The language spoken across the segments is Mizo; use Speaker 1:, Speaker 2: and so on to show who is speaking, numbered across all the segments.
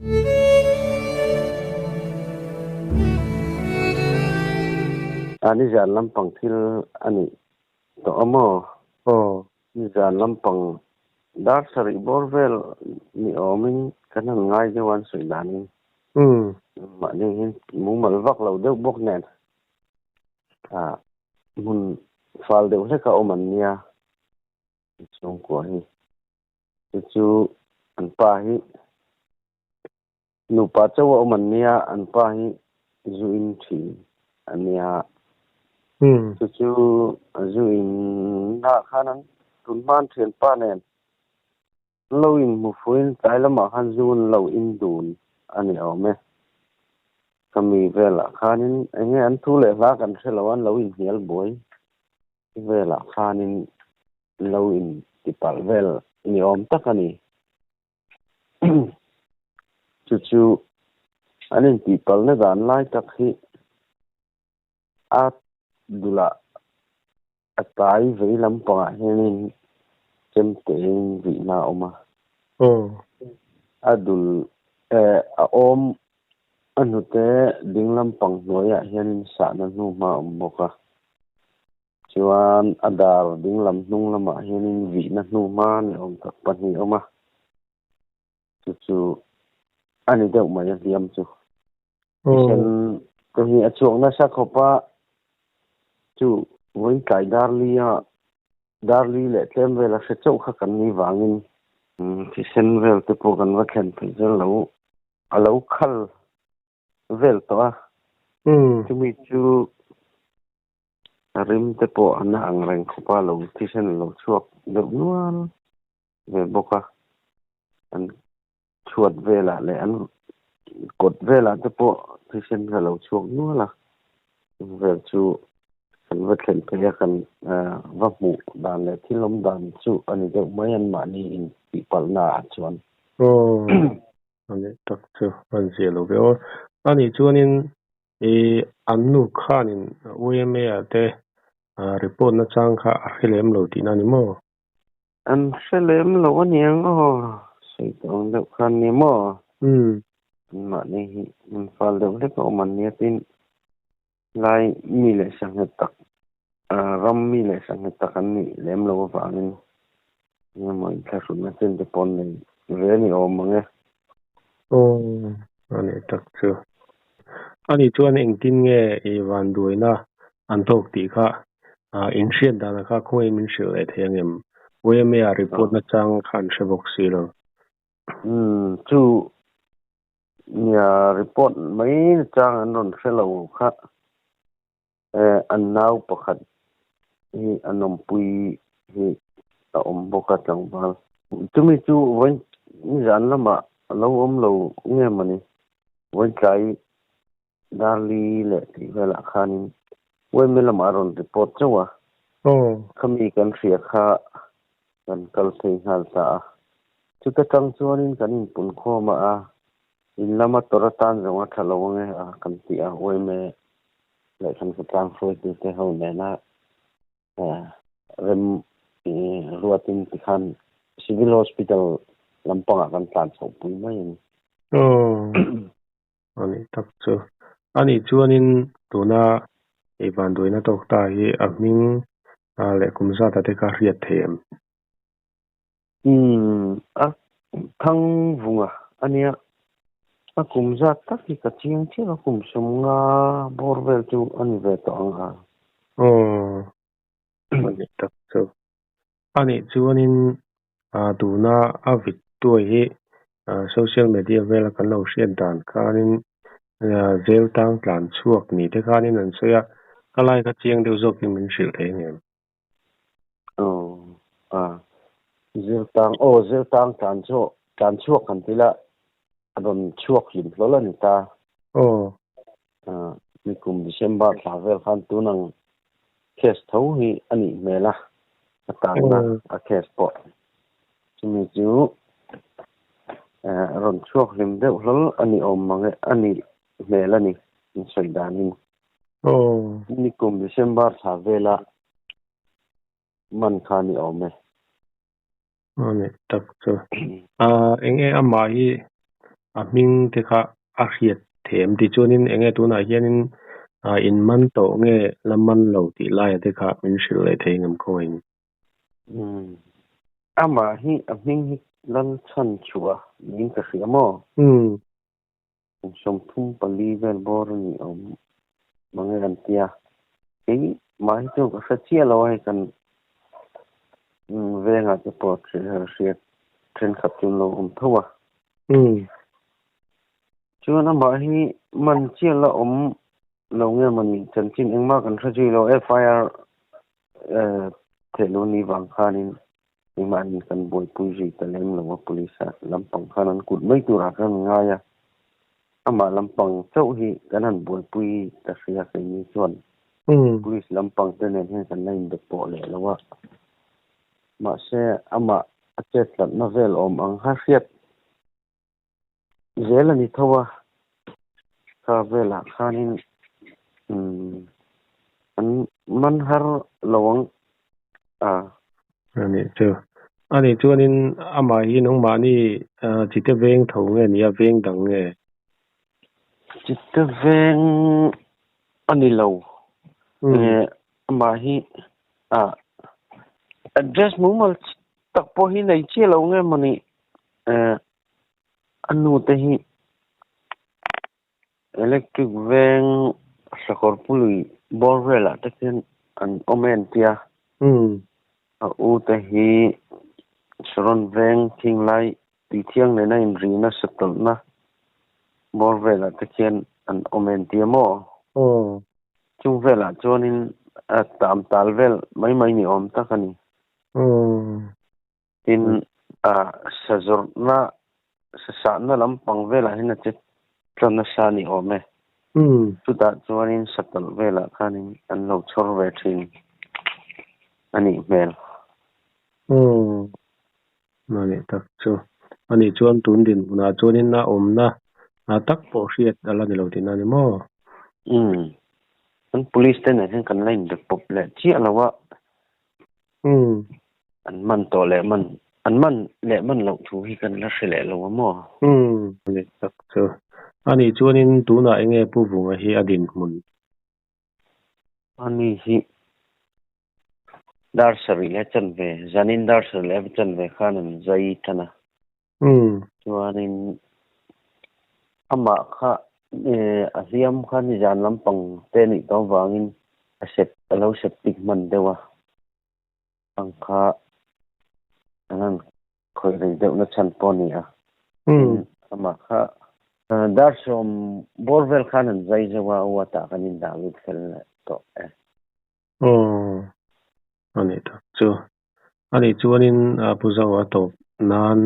Speaker 1: A nizan lampang thil a nih tawh a maw?
Speaker 2: Aw.
Speaker 1: Nizan lampang dar sarih bawr vel ni awmin kan han ngai deuh a an sawi danin.
Speaker 2: Umm.
Speaker 1: Mahni hi mumal vak lo deuh bawk nen ah hmun fal deuh hlek a awm an nia chhungkua hi. Chu chu an pa hi nupa chauh a awm an nia, an pa hi zu in thin a nia. Chu chu zu in ah khan an tun hma an thianpa nen an lo inhmu fuin tlai lamah khan zu an lo in dun a ni awm e. Khami velah khanin eng nge an thu leh hla kan hre lo a, an lo inhnial buai velah khanin lo in ti palh vel ni awm tak a ni. Chu chu an intih palhna dan lai tak hi a dulah a tai vei lampangah hianin chemtein vihna a awm a. A dul eh a awm a hnute ding lampang hnuaiah hianin sahna hnuhma a awm bawk a. Chuan a dar dinglam hnung lamah hianin vihna hnuhma ni awm tak pahnih a awm a, chu chu a ni deuh mai a hliam chu. Thisen te hi a chhuak nasa khawp a, chu vawi tlai darli a darli leh tlem vel a hre chauh kha kan ni vangin thisen vel te pawh kan va thlen theih zel lo, a lo khal vel tawh a, chumi chu A rim te pawh a na ang reng khawp a, lo thisen a lo chhuak deuh nual ve bawk a. An chhuat velah leh an kawt velah te pawh thisen a lo chhuak nual a. Chu vel chu kan va thlen phei a, kan va hmuh dan leh thil awm dan chu a ni deuh mai anmahni intihpalhna ah chuan.
Speaker 2: Aw, a nih tak chu a zia lo ve aw. A nih chuanin I an nu khanin YMA ah te report na chang kha a hre lem lo tihna a ni maw?
Speaker 1: An hre lem lo a niang aw, sawi tawh ang deuh khan ni maw? Anmahni hi an fal deuh hlek a awm an nia tin lai mi leh sanghet tak ram mi leh sanghet tak an nih lem lo avangin engemaw inthlahrunna chen te pawh an nei ve a ni awm ang e.
Speaker 2: Aw, a nih tak chu. A nih chuan engtin nge i vanduaina an tawk tih kha in hriat dana kha khawngaih min hrilh leh thei angem? YMA ah report na chang kha an hre bawk si lo.
Speaker 1: Umm, chu nia report mai na chang an rawn hre lo kha. An nau pakhat hi a nawmpui hi a awm bawk a tlangval. Chumi chu vawi nizan lamah a lo awm lo nge mawni? Vawi tlai Darli leh tih velah khanin Uaime lamah a rawn report chauh a. Khami kan hria kha kan kal phei nghal ta a. Chuta tang chuanin kan inpunkhawm a, In lama tawrh atan zawng a tha lo ange a kan ti a, Uaime leh kan khawtlang hruaitute ho nena rem ruatin tikhan Civil Hospital lampangah kan tlan chhoh pui mai a ni.
Speaker 2: Aw, a nih tak chu. A nih chuanin tuna ei vanduaina tawk ta hi a hming leh kum zat ah te kha hriat thei em?
Speaker 1: Umm, a thang vunga a nia. A kum zat tak hi ka chiang chiah a, kum sawm nga bawr vel chu a ni ve tawh ang a.
Speaker 2: Aw, a nih tak chu. A nih chuanin tuna a vit tuai hi social media vela kan lo hriat dan khanin zel tang tlan chhuak ni te khanin an sawi a, ka lai kha chiang deuh zawkin min hrilh thei ang em?
Speaker 1: Aw a zirtang aw zirtang tlan chu tlan chhuak kan ti la a rawn chhuak hlim hlawl a ni ta.
Speaker 2: Aw.
Speaker 1: A nikum December thla vel khan tunang case tho hi a nih hmel a a tanna a case pawh chumi chu a rawn chhuak hlim deuh hlawl a ni awm mang e a nih hmel a ni in sawi danin.
Speaker 2: Aw.
Speaker 1: Nikum December thla vela man kha ni awm e.
Speaker 2: A ni tak chu. A eng nge amah hi a hming te kha a hriat theih em? Tichuanin enge tunah hianin in man tawh nge la man lo tih laia te kha min hrilh leh thei ngam khawngaihin.
Speaker 1: Umm. Amah hi a hming hi Lalchhanchhuah niin ka hria maw?
Speaker 2: Umm.
Speaker 1: Kum 34 vel bawr a nih awm mange an tia. Kei mah hi chu ka hre chiah lo a hei kan vengah te pawh hriat thenkhat chu an lo awm tho a. Chuan amah hi man chiah la awm lo nge mawni chanchin engmah kan hre zui lo FIR theih lo ni vang khanin Keimahni kan buaipui zui ta lem lo a, police ah lampang khan an kut mai turah khan an ngai a, amah lampang chauh hi kan han buaipui ta hria keini chuan police lampang te nen hian kan la inbe pawh leh lo a, mahse amah a chet tlatna vel awm ang kha hriat zel a ni tho a, kha velah khanin umm an man har lo ang a.
Speaker 2: A nih chu. A nih chuanin amah hi nangmahni chite veng tho nge ni a, veng dang nge?
Speaker 1: Chite veng a ni lo. Amah hi address mumal tak pawh hi nei chiah lo nge mawni A nu te hi electric veng sakawr pului bawr velah te khian an awm em tia. A u te hi Saron veng thinglai tui thiang nena inrihna satawlhna bawr velah te khian an awm em tia maw? Chung velah chuanin a tam tal vel mai mai ni awm tak a ni. Tin, sa zawrhna, sa sahna lampang velah hian a che tla nasa a ni awm e. Chutah chuanin sa tawlh velah khanin an lo chhawr ve thin a nih hmel.
Speaker 2: Aw, a nih tak chu. A nih chuan tun dinhmunah chuanin a awmna tak pawh hriat a la ni lo tihna a ni maw?
Speaker 1: Umm, kan police te nen hian kan la inbe pawp leh chiah lo a.
Speaker 2: Umm.
Speaker 1: An man tawh leh man, an man leh man loh thu hi kan la hre leh lo a maw?
Speaker 2: Umm. A ni tak chu. A nih chuanin tunah enge Pu Vunga hi a dinhmun?
Speaker 1: A ni hi dar sarih leh chanve, zanin dar sarih leh chanve khan an zai tan a.
Speaker 2: Umm.
Speaker 1: Chuanin amah kha a hliam kha nizan lampang te nih tawh avangin a sep a lo septic hman deuh a, ang kha an han khawih rei deuh na chhan pawh a ni a. Tin, amah kha dar sawm bawr vel khan an zai zeuh a, a uatah kan indah lut fel leh tawh e.
Speaker 2: Aw, a nih tak chu. A nih chuanin Pu Zoa tawp nan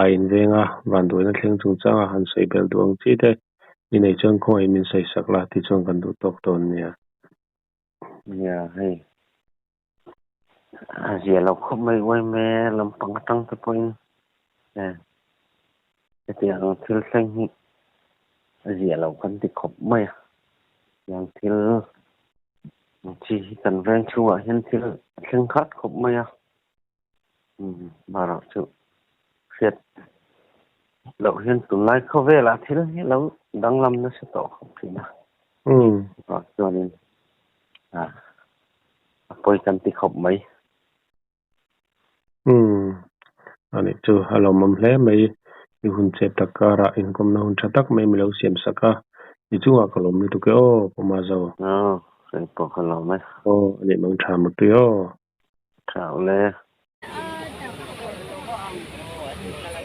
Speaker 2: a inveng a, vanduaina thleng chungchanga han sawi belh duh ang chi te i nei chuan khawngaih min sawi sak la tichuan kan duh tawk dawn nia.
Speaker 1: Nia hei a zia lo khawp mai uaime lampang atang te pawhin hetiang ang thil thleng hi a zia lo kan ti khawp mai a, tiang thil Chi hi kan veng chhungah hian thil a thleng khat khawp mai a, barah chu hriat loh hian tunlai khawvelah thil hi lo danglam nasa tawh khawp thin a, chuvang chuanin a pawi kan ti khawp mai.
Speaker 2: Umm, a nih chu a lawmawm hle mai. I hun chep tak karah inkawmna hun tha tak mai mi lo siam sak a, i chungah ka lawm lutuk e aw, Pu Mazo.
Speaker 1: Aw, hei pawh ka lawm e.
Speaker 2: Aw, a nih mang tha mutui aw.
Speaker 1: Tha ule.